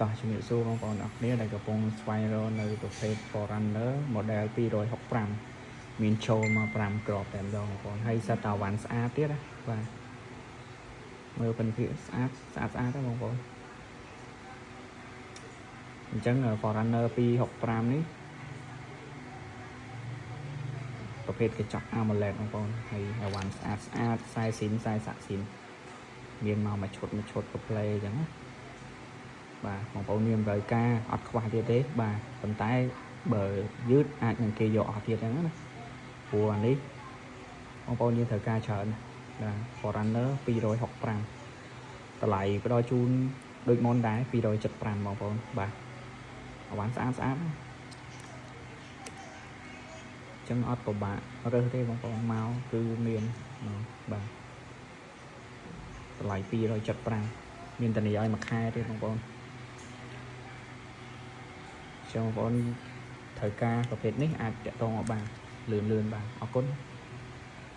តោះជំរាបសួរបងប្អូនអរគ្នាដែលកំពុងស្វែងរកនៅប្រភេទ 4Runner model 265មានចូលមក5គ្រាប់តែម្ដងបងប្អូនហើយសិតតាវ៉ាន់ស្អាតទៀតណាបាទមើលពិនភាពស្អាតស្អាតស្អាតទេបងប្អូនអញ្ចឹង 4Runner 265នេះប្រភេទកញ្ចក់ AMOLED បងប្អូនហើយអាវ៉ាន់ស្អាតស្អាតខ្សែស៊ីនខ្សែសាក់ស៊ីនមានមកមួយឈុតមួយឈុតកាផ្លេអញ្ចឹងណា បាទបងប្អូនមានតម្រូវការអត់ខ្វះទៀតទេបាទប៉ុន្តែបើយឺតអាចនឹងគេយកអស់ទៀតហ្នឹងណាព្រោះអានេះបងប្អូនយើងត្រូវការច្រើនណាស់បាទ 4Runner 265តម្លៃផ្ដល់ជូនដូចមុនដែរ275បងប្អូនបាទអវ៉ាន់ស្អាតស្អាតណាអញ្ចឹងអត់ពិបាករើសទេបងប្អូនមកគឺមានបាទតម្លៃ275មានធានាឲ្យមួយខែទៀតបងប្អូន ចឹងបងប្អូនត្រូវការប្រភេទនេះអាចតាក់ទងមកបានលឿនលឿនបាទអរគុណ។